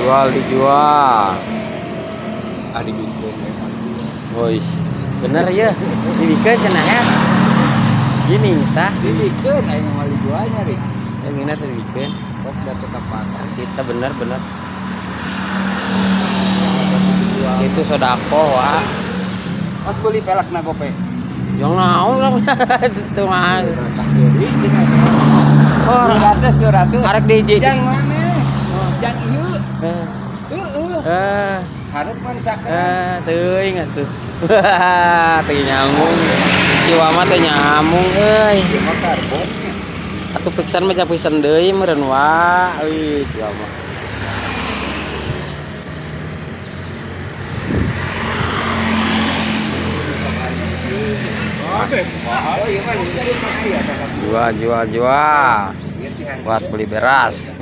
Jual dijual. Ah, dibikin memang. Boys, bener ya. Dibikin cenah ya. Gini tah. Dibikin aing mau dijualnya ri. Yang ini tuh dibikin. Kok da teu kapatan. Kita bener-bener. Itu sodako, Wak. Mas beli pelek na gope. Yang naon lah itu mah. Oh, 200 200. arek di Jang mana? Jang ieu. Eh, Heeh. eh, Hareup man cakep. eh, teuing atuh. Teu nyambung. Ciwa mah teu nyambung euy. Ieu mah karbon. Atuh piksan mah pisan deui meureun wa. Euy, ciwa mah. Oh, iya mah jadi mah aya Jual, jual, jual. Ieu sih Buat beli beras.